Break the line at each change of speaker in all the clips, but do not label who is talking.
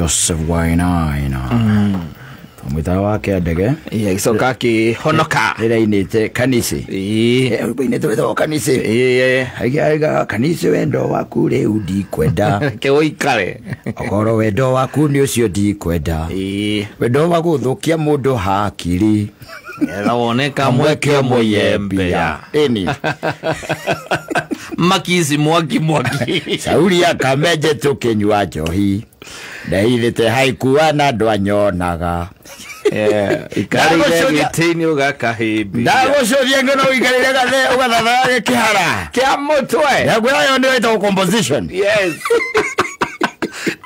Joseph Wainaina. Twamwĩtaga wa Kĩandege.
Ĩĩ, agĩcoka akĩhonoka.
Rĩrĩa ainĩte kanisi.
Ĩĩ.
Rwĩmbo-inĩ rwĩtagwo kanisi.
Ĩĩ.
Aiga kanisi wendo waku rĩu ndikwenda.
Reke ũikare.
Okorwo wendo waku nĩ ũcio ndikwenda.
Ĩĩ.
Wendo wa gũthũkia mũndũ hakiri.
Getha wone kamweke mũyembea.
Ĩni.
Makizi mwaki mwaki.
Sauli akamenje tũkĩnyua njohi. Ndeithĩte haikua na ndwanyonaga.
Ikarĩire gĩtĩ-inĩ ũgakahĩmbĩria.
Ndagũcũthia ngĩona ũikarĩire gathe ũgathathage kĩhara.
Kĩa mũtwe.
Ndakwĩra ĩyo nĩyo ĩtagwo composition.
Yes.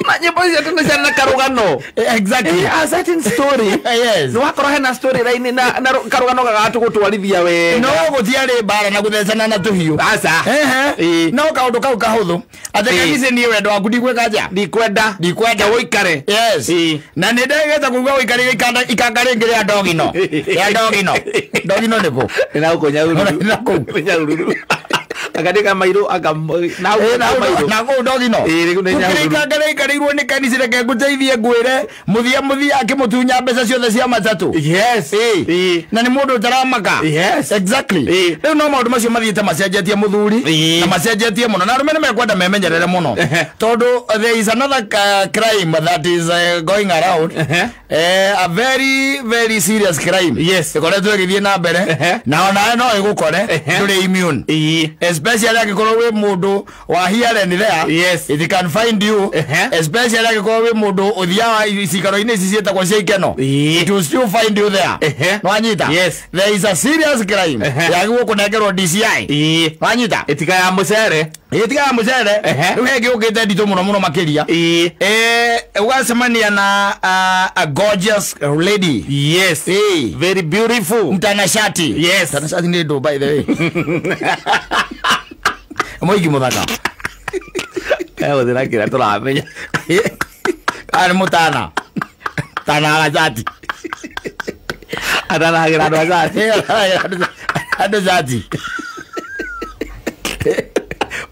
Na nyĩmbo icio tene ciarĩ na karũgano.
Exactly.
A certain story.
Yes.
Nĩ wakorwo hena story line na karũgano gagatũgũtwarithia wega.
No gũtiarĩ mbara na gũthecana na tũhiũ.
Aca.
Ehe.
Ĩĩ.
No kaũndũ kau kahũthũ. Atĩ
Ĩĩ.
kanitha niĩ wendo waku ndigwĩka atĩa?
Ndikwenda.
Ndikwenda.
Ũikare.
Yes.
Ĩĩ.
Na nĩ ndegete kuga ũikarĩire ikanga rĩngĩ rĩa ndogino. Rĩa ndogino. Ndogino nĩ kũ?
Nĩ na gũkũ Nyahururu.
Nĩ na kũu.
Nĩ Nyahururu. Akandĩka mairũ anga na
Ĩĩ,
gũkũ mairũ.
na kũu ndogino.
Ĩĩ, rĩu nĩ
Gũkĩra
Nyahururu.
ikanga rĩikarĩirwo nĩ kanitha reke ngũteithie ngwĩre mũthia mũthia akĩmũtunya mbeca ciothe cia matatũ.
Yes.
Ĩĩ.
Ĩĩ.
Na nĩ mũndũ ũtaramaka.
Yes.
Exactly.
Ĩĩ.
Rĩu no maũndũ macio mathiĩte macenjetie mũthuri
Ĩĩ.
na macenjetie mũno na arũme nĩ mekwenda memenyerere mũno
Ehe.
tondũ there is another crime that is going around.
Ehe.
A very very serious crime.
Yes.
Ĩkoretwo ĩgĩthiĩ na mbere
Ehe.
na onawe no ĩgũkore
Ehe.
ndũrĩ immune.
Ĩĩ.
Especially angĩkorwo wĩ mũndũ wa here and there.
Yes.
It can find you.
Ehe.
Especially angĩkorwo wĩ mũndũ ũthiaga cikaro-inĩ ici ciĩtagwo cia ikeno.
Ĩĩ.
It will still find you there.
Ehe.
Nwanyita?
Yes.
There is a serious crime.
Ehe.
Yagĩrĩirwo kũnengerwo DCI.
Ĩĩ.
Nwanyita?
Ĩtiga ya mũcere.
Ĩtiga ya mũcere.
Ehe.
Rĩu he gĩũkĩte nditũ mũno mũno makĩria.
Ĩĩ.
Ũgacemania na a gorgeous lady.
Yes.
Ĩĩ.
Very beautiful.
Mtanashati.
Yes.
Mtanashati nĩ ndũ by the way. Mũigi mũthaka.
Egũthĩra kĩrĩa tũramenya.
Arĩ mũtana. Tana gacati.
Atanahagĩra andũ a cati.
Andũ cati.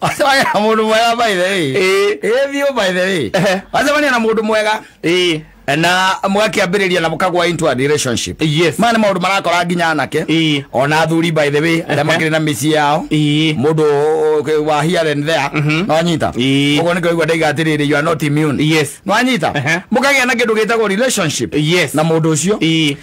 Wacemania na mũndũ mwega by the way.
Ĩĩ.
Ĩĩ biũ by the way.
Ehe.
Wacemania na mũndũ mwega.
Ĩĩ.
Na mũgakĩambĩrĩria na mũkagwa into a relationship.
Yes.
Maya nĩ maũndũ marakora nginya anake.
Ĩĩ.
Ona athuri by the way arĩa makĩrĩ na mĩciĩ yao.
Ĩĩ.
Mũndũ wa here and there. Nwanyita?
Ĩĩ.
Ũguo nĩkĩo ũigua ndaiga atĩrĩrĩ you are not immune.
Yes.
Nwanyita?
Ehe.
Mũkagĩa na kĩndũ gĩtagwo relationship.
Yes.
Na mũndũ ũcio.
Ĩĩ.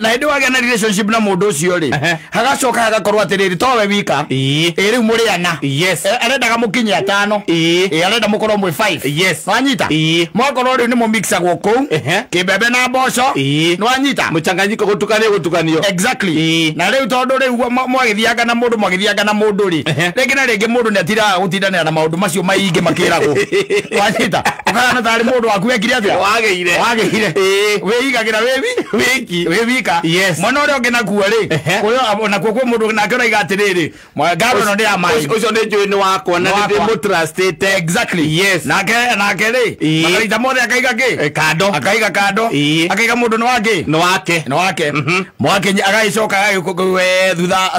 Na hĩndĩ wagĩa na relationship na mũndũ ũcio rĩ,
Ehe.
hagacoka hagakorwo atĩrĩrĩ towe wika.
Ĩĩ.
Ĩ rĩu mũrĩ ana.
Yes.
Arendaga mũkinye atano.
Ĩĩ.
Ĩ arenda mũkorwo mwĩ 5.
Yes.
Nwanyita?
Ĩĩ.
Mwakorwo rĩu nĩ mũmixagwo kũu.
Ehe.
Kĩmbembe na mboco.
Ĩĩ.
Nwanyita?
Mũchanganyiko gũtukanio gũtukanio.
Exactly.
Ĩĩ.
Na rĩu tondũ rĩu mwagĩthianga na mũndũ mwagĩthianga na mũndũ rĩ,
Ehe.
rĩngĩ na rĩngĩ mũndũ nĩ atiraga gũtindanĩra na maũndũ macio maingĩ makĩragwo. Nwanyita? Ũkahana tarĩ mũndũ waku ekire atĩa?
Wagĩire.
Wagĩire.
Ĩĩ.
Wĩigagĩra wĩ
Wiki.
wĩ wika.
Yes.
Mwana ũrĩa ũngĩ nakuo rĩ,
Ehe.
onakuo kwĩ mũndũ nake ũraiga atĩrĩrĩ, ngaro ĩno nĩ ya maĩ.
Ũcio nĩ njũĩ nĩ wakwa na
Nĩ
nĩ
wakwa.
ndĩmũtrustĩte.
Exactly.
Yes.
Nake rĩ,
Ĩĩ.
makarita mothe akaiga kĩ?
Kando.
Akaiga kando.
Ĩĩ.
Akaiga mũndũ nĩ wake.
Nĩ wake.
Nĩ wake. Mwake agagĩcoka thutha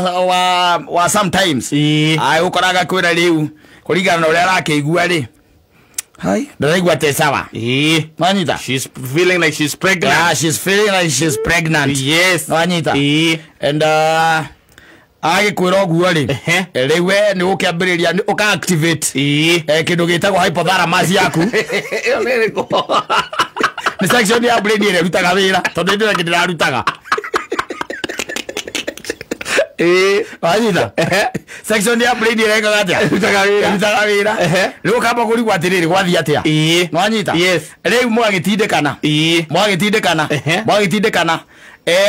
wa sometimes.
Ĩĩ.
Agĩgũkora agakwĩra rĩu kũringana na ũrĩa arakĩigua rĩ.
Hai.
Ndĩraigua te sawa.
Ĩĩ.
Nwanyita?
She's feeling like she's pregnant.
Yeah, she's feeling like she's pregnant.
Yes.
Nwanyita?
Ĩĩ.
And agĩkwĩra ũguo rĩ,
Ehe.
rĩu we nĩ ũkĩambĩrĩria nĩ ũka activate
Ĩĩ.
kĩndũ gĩtagwo hypothalamus yaku.
Ĩyo nĩ ĩrĩkũ?
Nĩ section ya brain ĩrĩa ĩrutaga wĩra tondũ hĩndĩ ĩyo ĩngĩ ndĩrarutaga.
Ĩĩ.
Wanyita?
Ehe.
Section ya brain ĩrĩa ĩkaga atĩa?
Ĩrutaga wĩra.
Ĩrutaga wĩra.
Ehe.
Rĩu ũkamba kũrigwo atĩrĩrĩ gwathiĩ atĩa?
Ĩĩ.
Nwanyita?
Yes.
Rĩu mũgagĩtindĩkana.
Ĩĩ.
Mũgagĩtindĩkana.
Ehe.
Mũgagĩtindĩkana.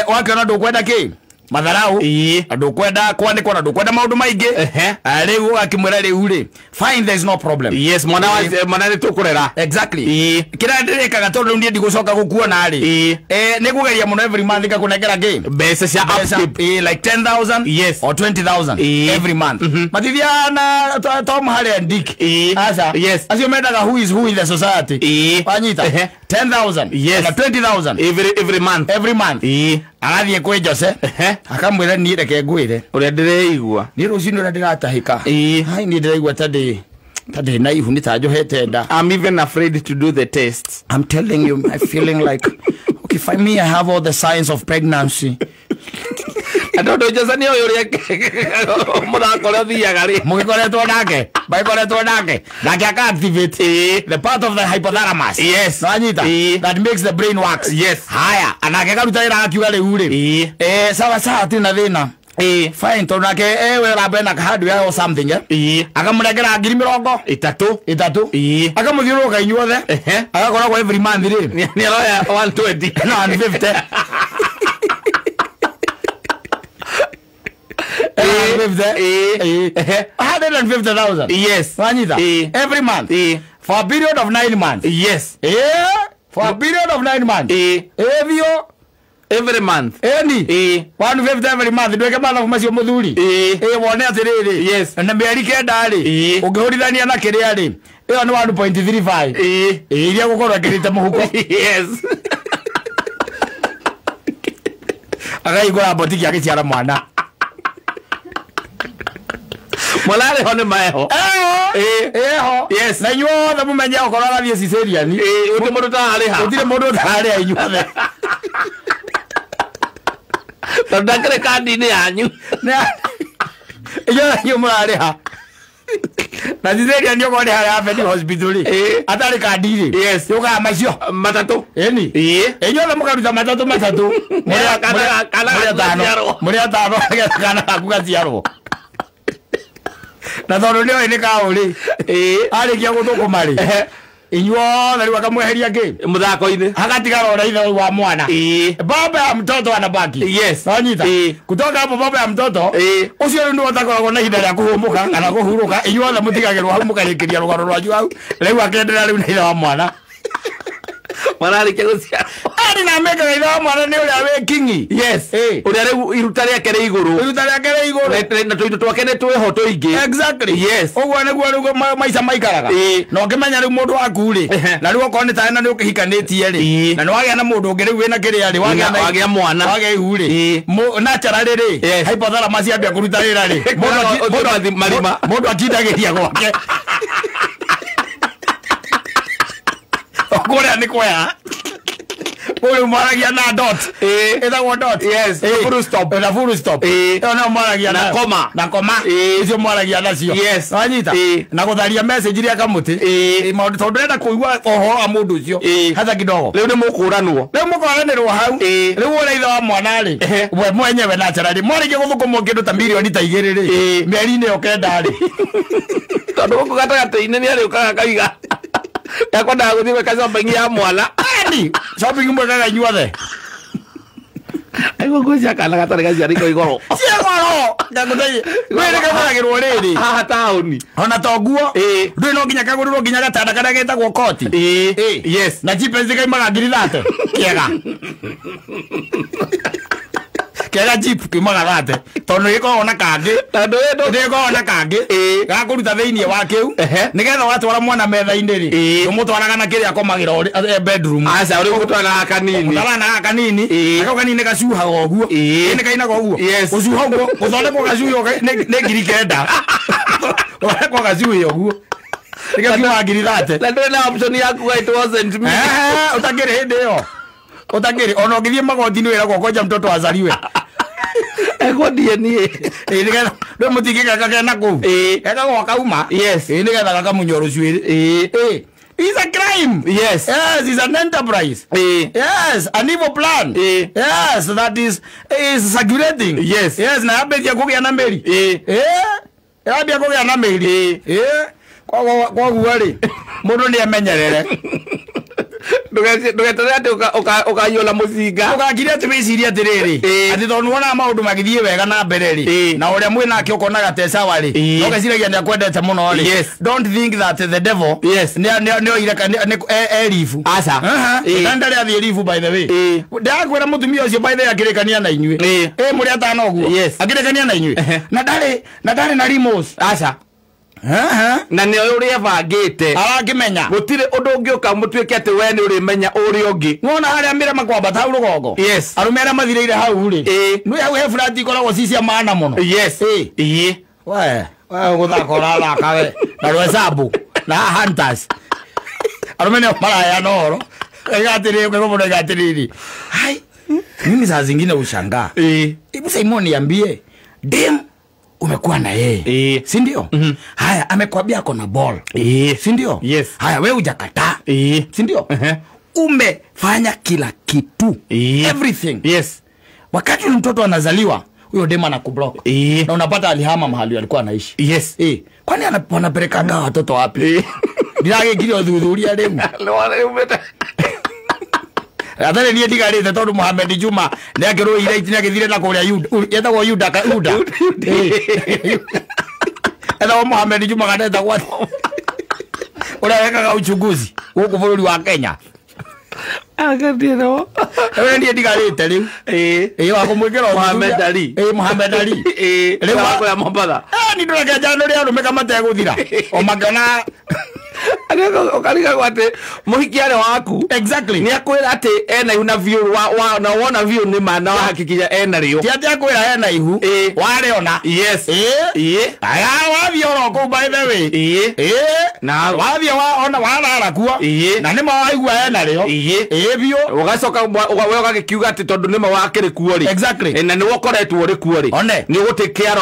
Ũgakĩona ndũkwenda kĩ? Matharau.
Ĩĩ.
Na ndũkwenda kwanĩkwo na ndũkwenda maũndũ maingĩ.
Ehe.
Rĩu ũgakĩmwĩra rĩu rĩ, fine there is no problem.
Yes, mwana wa
Ĩĩ.
mwana nĩ tũkũrera.
Exactly.
Ĩĩ.
Kĩrĩa ndĩrĩkaga tondũ rĩu niĩ ndigũcoka gũkuona rĩ.
Ĩĩ.
Nĩ kũgeria mũno every month ngakũnengera kĩ?
Mbeca cia upkeep.
Like 10,000
Yes.
or 20,000
Ĩĩ.
every month. Matithiaga na Tom Harry and Dick.
Ĩĩ.
Aca.
Yes.
Acio mendaga who is who in the society.
Ĩĩ.
Wanyita?
Ehe.
10,000
Yes.
na 20,000
Every month.
every month.
Ĩĩ.
Agathiĩ kwĩ Jose.
Ehe.
Akamwĩra niĩ reke ngwĩre.
Ũrĩa ndĩreigua.
Niĩ rũcinĩ ũrĩa ndĩratahĩka.
Ĩĩ.
Hai niĩ ndĩraigua ta ndĩ Ta ndĩ na ihu nĩ ta njohete nda.
I'm even afraid to do the test.
I'm telling you, I'm feeling like, okay, for me, I have all the signs of pregnancy.
Tondũ Jose nĩ oĩ ũrĩa mũthako ũrĩa ũthiaga rĩ.
Mũgĩkoretwo nake, magĩkoretwo nake, nake aka activate the part of the hypothalamus.
Yes.
Nĩwanyita? That makes the brain works.
Yes.
Haya, anake karuta wĩra akiuga rĩu rĩ. Sawa sawa, hatirĩ na thĩna. Fine, tondũ nake we ũramba ena hardware or something, eh? Akamũnengera ngiri mĩrongo
Ĩtatũ.
Ĩtatũ. Akamũthiũrũrũka inyuothe. Agakoragwo every month rĩ.
Nĩ aroya 120.
No, 150. 150,000.
Yes.
Wanyita? Every month. For a period of 9 months.
Yes.
For a period of 9 months.
Every month.
Any. 150 every month. Ndweke mathabu macio muthuri. Wone atiriri.
Yes.
Na mĩeri kenda rĩ. Ũngĩhũrithania na kĩrĩa rĩ. Ĩyo nĩ 1.35. Iria gũkorwo ekĩrĩte mũhuko.
Yes.
Agahingũra mbotiki agĩciara mwana.
Mwana arĩ ho nĩ maeho.
Eho.
Yes.
Na inyuothe mũmenye okorwo arathiĩ cesarean.
Gũtirĩ mũndũ ũtararĩha.
Gũtirĩ mũndũ ũtararĩha inyuothe.
Tondũ ndakĩrĩ kandi-inĩ yanyu.
Inyuothe inyuĩ mũrarĩha. Na cesarean okorwo nĩ harĩa Avenue Hospital rĩ. Atarĩ kandi rĩ.
Yes.
Yũkaga macio.
Matatũ.
Ĩni. Inyuothe mũkaruta matatũ matatũ. Mũrĩ atano nĩgetha kana gaku gaciarwo. Na tondũ nĩoĩ nĩ kaũ rĩ. Arĩkia gũthũkũma rĩ. Inyuothe rĩu akamweheria kĩ?
Mũthako-inĩ.
Hagatigara ona ithe wa mwana. Baba ya mtoto anabaki.
Yes.
Wanyita? Kutoka hapo baba ya mtoto ũcio rĩu nĩwe ũtakoragwo na ihinda rĩa kũhũmũka kana kũhurũka. Inyuothe mũtigagĩrwo hau mũkarĩkĩria rũgano rwanyu hau. Rĩu akenderea rĩu na ithe wa mwana.
Mwana arĩkia gũciarwo.
Arĩ na mekaga ithe wa mwana nĩ ũrĩa wĩ kingi.
Yes. Ũrĩa rĩu iruta rĩake rĩ igũrũ.
Iruta rĩake rĩ igũrũ.
Na tũindo twake nĩ twĩho tũingĩ.
Exactly.
Yes.
Ũguo nĩguo rĩu maica maikaraga. Na ũngĩmenya rĩu mũndũ waku rĩ. Na rĩu okorwo nĩ tawe na nĩ ũkĩhikanĩtie rĩ. Na nĩ wagĩa na mũndũ ũngĩ rĩu wĩna kĩrĩa rĩ.
Wagĩa mwana.
Wagĩa ihu rĩ. Naturally rĩ. Hypothalamus yambia kũruta wĩra rĩ. Mũndũ akindagĩria gwake. Kũrĩa nĩ kwega. Kũrĩa mwaragia na dot. Ĩtagwo dot.
Yes. Full stop.
Na full stop. Ĩyo no mwaragia
na koma.
Na koma. Icio mwaragia nacio.
Yes.
Wanyita? Na gũtharia message iria kamũtĩ. Maũndũ tondũ ndĩrenda kũigua ũhoro wa mũndũ ũcio. Hata kidogo.
Rĩu nĩ mũkũranwo.
Rĩu mũkoranĩrwo hau. Rĩu ũrĩa ithe wa mwana rĩ. We mwenyewe naturally. Mwarĩkia gũthũkũmwo kĩndũ ta mirioni ta igĩrĩ rĩ. Mĩeri-inĩ ĩyo kenda rĩ.
Tondũ gũkũ gatagatĩ-inĩ nĩ arĩũkaga akaiga. Yakwendaga gũthiĩ gwĩka shopping ya mwana.
Eni, shopping mwekaga inyuothe.
Aigua nguo cia kana gatarĩ gaciarĩko igoro.
Cia goro. Ndagũthaitha. Ndũĩ nĩ kagũragĩrwo rĩrĩ.
Haha taũni.
Ona to nguo. Ndũĩ no nginya kagũrĩrwo nginya gatanda karĩa getagwo koti.
Yes.
Na cheapest kaimaga ngiri 30. Kĩega. Kĩega cheap kiumaga 30. Tondũ gĩkoragwo na kangĩ.
Tondũ
gĩkoragwo na kangĩ. Gakũruta thĩinĩ wa kĩu. Nĩgetha watwara mwana metha-inĩ rĩ. Ũmũtwaraga na kĩrĩa akomagĩra bedroom.
Aca ũrĩ ũgũtwara kanini.
Ũtwaraga na kanini. Na kau kanini gacuhaga ũguo. Nĩ kainaga ũguo. Gũcuha ũguo. Gũthondekwo gacuhi nĩ ngiri 9. Gũthondekwo gacuhi ũguo. Nĩkĩo kiumaga ngiri 30.
Na ndũrĩ na option ya kuga it wasn't me.
Ũtakĩrĩ hĩndĩ ĩyo. Ũtakĩrĩ ona ũngĩthiĩ magoti-inĩ wĩragwo ngoja mtoto azaliwe.
Ekwo DNA.
Nĩgetha ndũ mũtingĩgeka kena kũu. Gekagwo kauma.
Yes.
Nĩgetha gakamunywo rũcuĩrĩ. It's a crime.
Yes.
Yes, it's an enterprise. Yes, an evil plan. Yes, that is circulating.
Yes.
Yes, na yambĩtie kũgĩa na mĩri. Yambia kũgĩa na mĩri. Koguo rĩ, mũndũ nĩ emenyerere.
Ndũgeterere atĩ ũkaiywo mũcinga.
Ndũgakire atĩ wĩcirie atĩrĩrĩ, atĩ tondũ nĩwonaga maũndũ magĩthiĩ wega na mbere rĩ, na ũrĩa mwĩ nake ũkonaga te sawa rĩ, na ũgeciragia nĩ akwendete mũno rĩ.
Yes.
Don't think that the devil nĩ oire e ribu.
Aca.
Na ndarĩ athiĩ ribu by the way. Ndĩrakwĩra mũtumia ũcio by the way akĩrĩkania na inyuĩ. Mũrĩ atano ũguo.
Yes.
Akĩrĩkania na inyuĩ. Na ndarĩ na remorse.
Aca. Na nĩ oĩ ũrĩa ebangĩte.
Arakĩmenya.
Gũtirĩ ũndũ ũngĩũka mũtuĩke atĩ we nĩ ũrĩmenya ũrĩa ũngĩ.
Nĩwona harĩa mĩrema kwambata hau rũgongo.
Yes.
Arũme arĩa mathirĩire hau rĩ. Nĩ hau he flat ikoragwo ci cia maana mũno.
Yes.
We gũthaka ũrathaka we na rwesabu na hunters arũme nĩo maraheana ũhoro. Igatĩrĩrĩ hai, mimi saa zingine ushangaa. Hebu Simon niambie, dem umekuwa na yeye, si ndio? Haya, amekwambia ako na ball, si ndio?
Yes.
Haya, wewe hujakataa, si ndio? Umefanya kila kitu, everything.
Yes.
Wakati yule mtoto anazaliwa, huyo dem anakublock. Na unapata alihama mahali alikuwa anaishi.
Yes.
Kwani anapelekaga watoto wapi? Ndiragĩkire ũthuthuria rĩu. Atarĩ niĩ ndigarĩte tondũ Mohamed Juma nĩakĩrũire nĩ agĩthire na kũrĩa yetagwo Yuda ka Yuda. Etagwo Mohamed Juma kana etagwo ũrĩa wekaga uchunguzi gũkũ bũrũri wa Kenya.
Agathiĩ
Rĩu niĩ ndigarĩte rĩu. Wa kũmwĩkĩra
Mohamed Ali.
Mohamed Ali.
Rĩu wa kũrĩa Mombatha.
Nĩ ndũreke njano rĩa arũme kamategũthira. O makĩona
ukarigagwo atĩ mũhiki arĩ waku.
Exactly.
Nĩ akwĩra atĩ ena ihu na biũ na wona biũ nĩ ma na wahakikisha ena rĩo.
Ti atĩ akwĩra ena ihu. Warĩona.
Yes.
Aya wathiĩ oro kũu by the way.
Na
wathiĩ ona warara kuo. Na nĩma waigua ena rĩo. Biũ.
Ũgacoka we ũgagĩkiuga atĩ tondũ nĩma wakĩrĩ kuo rĩ.
Exactly.
Na nĩwe ũkoretwo ũrĩ kuo rĩ. Nĩ ũgũ take care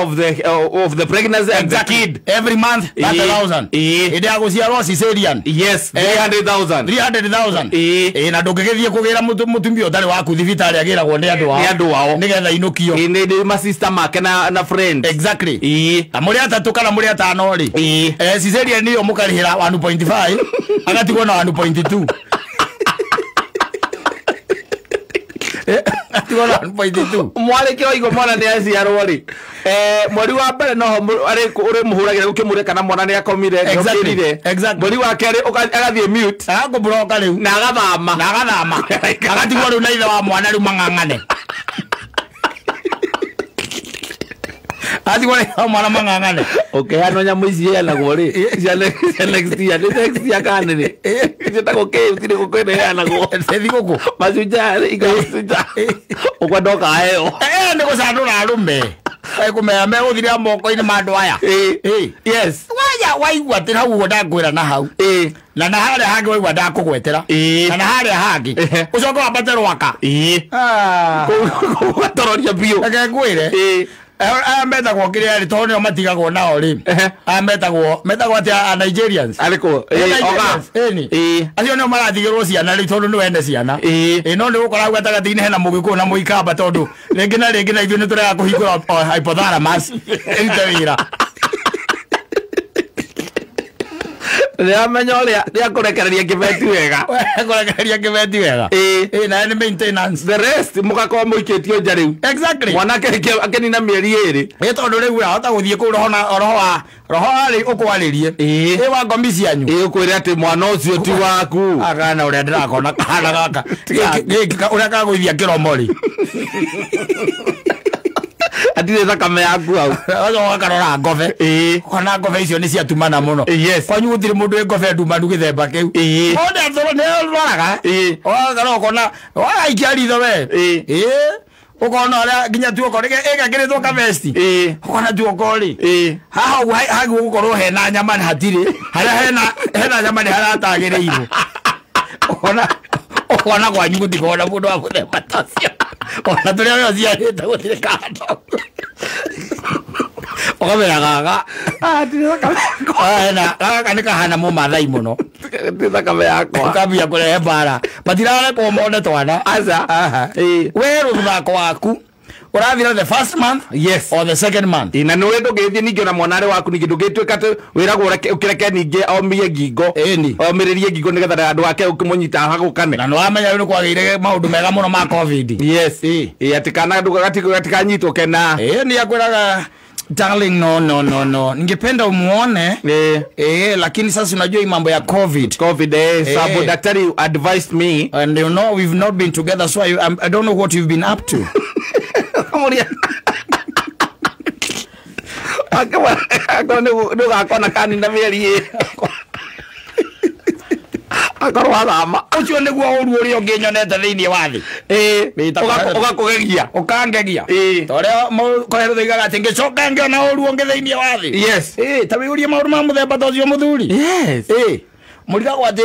of the pregnancy and the kid.
Every month 30,000. Hĩndĩ ya gũciarwo cesarean.
Yes, 300,000.
300,000. Na ndũngĩgĩthiĩ kũgĩra mũtumia ũtarĩ waku thibitarĩ agĩragwo nĩ andũ ao.
Nĩ andũ ao.
Nĩgetha inũkio.
Nĩ ma sister make na friend.
Exactly. Na mũrĩ atatũ kana mũrĩ atano rĩ. Cesarean nĩyo mũkarĩhĩra 1.5 agatigwo na 1.2. Atigwo na 1.2.
Mwarĩkĩo igũ mwana nĩ aciarwo rĩ. Mweri wa mbere noho ũrĩ mũhũragĩra ũkĩmũria kana mwana nĩ akomire, nĩ okĩrire.
Exactly.
Mweri wa kerĩ agathiĩ mute.
Agakũbloka rĩu.
Na agathama.
Na agathama. Agatigwo rĩu na ithe wa mwana rĩu mang'ang'ane. Atigwo na ithe wa mwana mang'ang'ane.
Ũkĩheanwo nyamũ ici iheanagwo rĩ, cia next year, nĩ next year kana nĩ rĩ? Ciĩtagwo KFC nĩ gũkũ ĩno iheanagwo.
Nĩ thigũkũ.
Mashujaa rĩ, mashujaa. Ũkwenda ũkaheo.
Nĩ gũcandũra arũme. Kũmera megũthirĩra moko-inĩ ma andũ aya.
Yes.
Waya waigua atĩ hau ũguo ndakwĩra na hau. Na na harĩa hangĩ waigua ndakũgwetera. Na na harĩa hangĩ. Ũcoke wambate Rwaka.
Kũu ũgatororia biũ.
Reke ngwĩre. Aya metagwo kĩrĩa rĩ, tondũ nĩo matigagwo nao rĩ. Aya metagwo atĩa a Nigerians.
Arĩkũ? Oga.
Acio nĩo maratigĩrwo ciana rĩ, tondũ nĩ wene ciana. No nĩ gũkora hau gatagatĩ-inĩ hena mũgĩkũyũ na mũikamba tondũ rĩngĩ na rĩngĩ na ithuĩ nĩ tũrega kũhingũra hypothalamus ĩrute wĩra.
Nĩamenya ũrĩa nĩakũrekereria kĩbeti wega.
Kũrekereria kĩbeti wega. Na nĩ maintenance.
The rest mũgakorwo mũikĩtio nja rĩu.
Exactly.
Mwanake akĩnina mĩeri ĩrĩ.
Tondũ rĩu ahota gũthiĩ kũu roho na roho wa roho arĩ ũkwarĩrie. Wa ngomi cianyu.
Ũkwĩre atĩ mwana ũcio ti waku.
Agana ũrĩa ndĩrakona kahana gaka. Gĩkĩ ũrĩa kagũithia kĩromo rĩ.
Atirĩ thakame yaku hau.
Ũgacoka ũkarora ngobe. Ũkona ngobe icio nĩ ciatumana mũno. Kwanyu gũtirĩ mũndũ wĩ ngobe ndumanu gĩthemba kĩu. Mũndũ nĩ arwaraga. Ũgakorwo ũkona wagaikia ritho we. Ũkona ũrĩa nginya tuoko ĩgekĩrĩtwo kabesti. Ũkona tuoko rĩ. Haha ũguo hagĩrĩirwo gũkorwo hena nyama hatirĩ. Harĩa hena nyama nĩ haratagĩrĩirwo. Ũkona kwanyu gũtikoragwo na mũndũ wa mũthemba ta ũcio. Ona tũrĩa we ũciarĩte gũtirĩ kando. Ũkamera gaka. Gaka nĩ kahana mũmathai mũno.
Ti thakame yakwa.
Ũkambia kũrehe mbara. Matirarekwo mone twana.
Aca.
We rũthako waku ũrathira the first month.
Yes.
Or the second month.
Na nĩ ũrĩ ndũngĩthiĩ ningĩ ona mwana arĩ waku ningĩ ndũngĩtuĩka atĩ wĩragwo ũkĩreke ningĩ omie ngingo. Omĩrĩrie ngingo nĩgetha ndũgake ũkĩmũnyita hagũkane.
Na nĩwamenya rĩu nĩ kwagĩire maũndũ mega mũno ma COVID.
Yes. Atĩ kana gatikanyitwo kena.
Nĩ akwĩraga darling, no. Ningependa umuone. Lakini sasa unajua hii mambo ya COVID.
COVID, sababu daktari advised me.
And you know we've not been together, so I don't know what you've been up to.
Akona kanina mĩeri ĩrĩ. Akorwo athama.
Ũcio nĩguo ũru ũrĩa ũngĩ nyonete thĩinĩ wa thĩ.
Ũgakũgegia.
Ũkangegia. Ta ũrĩa Koheletho oigaga atĩ ngĩcoka ngĩona ũru ũngĩ thĩinĩ wa thĩ.
Yes.
Ta wĩyũrie maũndũ ma mũthemba ta ũcio mũthuri.
Yes.
Mũrigagwo atĩ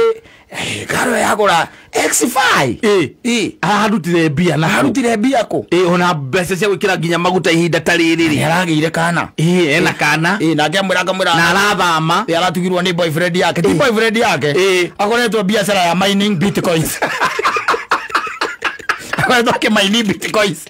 ngaro yagũra X5.
Ararutire mbia na
Ararutire mbia kũ?
Ona mbeca cia gwĩkĩra nginya maguta ihinda ta rĩrĩ rĩ.
Nĩaragĩire kana.
Ena kana.
Nake amwĩra akamwĩra.
Na arathama.
Aratugirwo nĩ boyfriend yake. Ti boyfriend yake. Akoretwo biacara ya mining bitcoins. Akoretwo akĩmaini bitcoins.